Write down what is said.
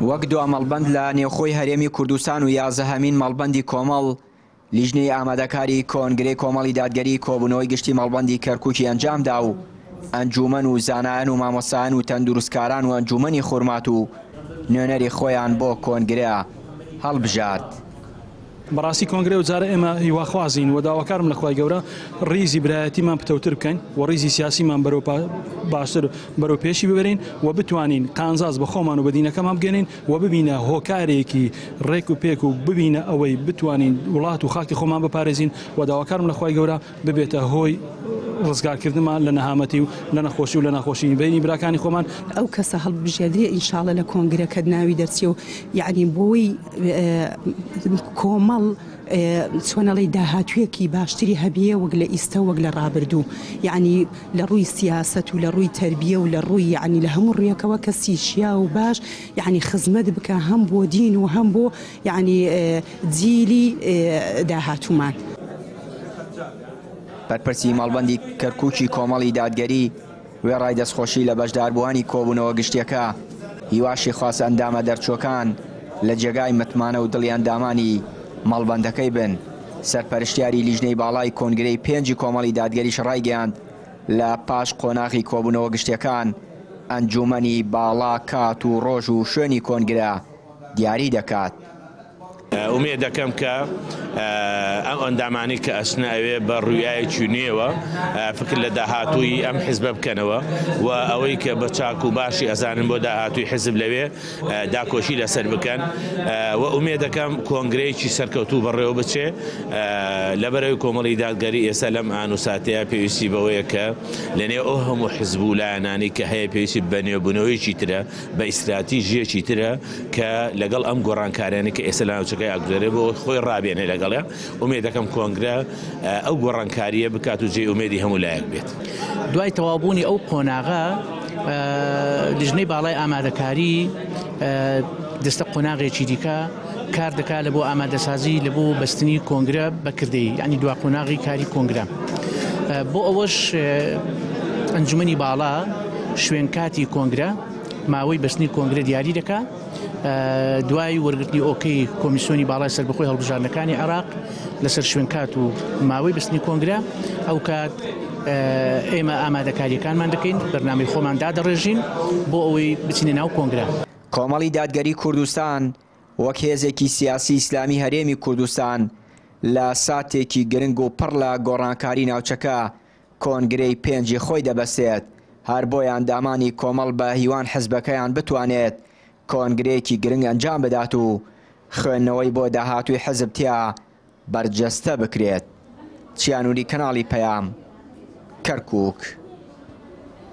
وەک دوا مەڵبەند لە نێوخۆی هەرێمی کوردستان و یازدەهەمین مەڵبەندی کۆمەڵ، لیژنەی ئامادەکاری کۆنگرەی کۆمەڵی دادگەری کۆبوونەوەی گشتی مەڵبەندی کەرکوکی ئەنجامدا و ئەنجوومەن و زانایان و مامۆستایان و تەندروستکاران و ئەنجوومەنی خورماتوو نوێنەری خۆیان بۆ کۆنگرە هەڵبژارد. بەڕاستی کۆنگرەی ئەوجارە ئێمە هیواخوازین و داواکارم لە خوای گەورە ڕیزی برایەتیمان پتەوتر بکەین و ڕیزی سیاسیمان بەرەو باشتر بەرەو پێشی ببەرین و بتوانین قانزاز بە خۆمان و بە دینەکەمان بگەێنین و ببینە هۆکارێکی ڕێک و پێک و ببینە ئەوەی بتوانین وڵات و خاکی خۆمان بپارێزین و داواکارم لە خوای گەورە ببێتە هۆی ڕزگارکردنمان لە نەهامەتی و لە نەخۆشی و لە ناخۆشی بینی براکانی خۆمان. ئەو کەسە هەڵبژێردرێ ان شاءاللە لە کۆنگرەکەت ناوی دەرچێ و یەعنی بۆی کۆمەڵ چۆن ئەڵێی داهاتوویەکی باشتری هەبێ وەک لە ئیستە وەک لە ڕابردوو یەعنی لە ڕووی سیاسەت و لە ڕووی تەربیە و لە ڕووی یەعنی لە هەموو ڕوویەکەوە کەسی شیاو و باش یەعنی خزمەت بکا هەم بۆ دین و هەم بۆ یەعنی جیلی داهاتوومان. بەرپرسی مەڵبەندی کەرکوکی کۆمەڵی دادگەری وێڕای دەستخۆشی لە بەشداربووانی کۆبوونەوە گشتیەکە، هیواشی خواست ئەندامە دەرچووەکان لە جێگای متمانە و دڵی ئەندامانی مەڵبەندەکەی بن. سەرپەرشتیاری لیژنەی باڵای کۆنگرەی پێنجی کۆمەڵی دادگەریش ڕایگەیاند، لە پاش قۆناغی کۆبوونەوە گشتیەکان، ئەنجوومەنی باڵا کات و ڕۆژ و شوێنی کۆنگرە دیاری دەکات. ئومێد دەکەم کە ئەم ئەندامانەی کە ئەچنە ئەوێ بە ڕویایەکی نوێوە فکر لە داهاتووی ئەم حزبە بکەنەوە و ئەوەی کە بە چاک و باشی ئەزانن بۆ داهاتووی حزب لەوێ داکۆکی لەسەر بکەن و ئومێد دەکەم کۆنگرەیەکی سەرکەوتوو بەڕێوە بچێ لەبەرەوەی کۆمەڵی دادگەری ئێستا لەم ئان و ساتەیە پێویستی بەوەیە کە لەنێو ئەو هەموو حزب و لایەنانەی کە هەیە پێویستی بە نوێبوونەوەیەکی ترە بە ئیستراتیژیەکی ترە کە لەگەڵ ئەم گۆڕانکاریانەی کە ئێستا لە ناوچەکەی ئەگوزەرێ بۆ خۆی ڕابێنێ لەگەڵیا، ئومێد دەکەم کۆنگرە ئەو گۆڕانکارییە بکات و جێی ئومێدی هەموو لایەک بێت. دوای تەواوبوونی ئەو قۆناغە لیژنەی باڵای ئامادەکاری دەستە قۆناغێکی دیکە کار دەکات لە بۆ ئامادەسازی لە بۆ بەستنی کۆنگرە بە کردەیی یانی دوا قۆناغی کاری کۆنگرە بۆ ئەوەش ئەنجومەنی باڵا شوێنکاتی کۆنگرە ماوەی بەستنی کۆنگرە دیاری دەکا دوای وەرگرتنی ئۆکەی کۆمیسیۆنی باڵای سەربەخۆی هەڵبژاردنەکانی عێراق لەسەر شوێنکات و ماوەی بەستنی کۆنگرە ئەو کات ئێمە ئامادەکاریەکانمان دەکەین بەرنامەی خۆمان دادەڕێژین بۆ ئەوەی بچینە ناو کۆنگرە. کۆمەڵی دادگەری کوردستان وەک هێزێکی سیاسی ئیسلامی هەرێمی کوردستان لە ساتێکی گرنگ و پڕ لە گۆڕانکاری ناوچەکە کۆنگرەی پێنجی خۆی دەبەستێت، هەر بۆیە ئەندامانی کۆمەڵ بە هیوان حزبەکەیان بتوانێت کۆنگرەیەکی گرنگ ئەنجام بدات و خوێندنەوەی بۆ داهاتووی حزب تیا بەرجەستە بکرێت. چیا نوری کەناڵی پەیام، کەرکوک.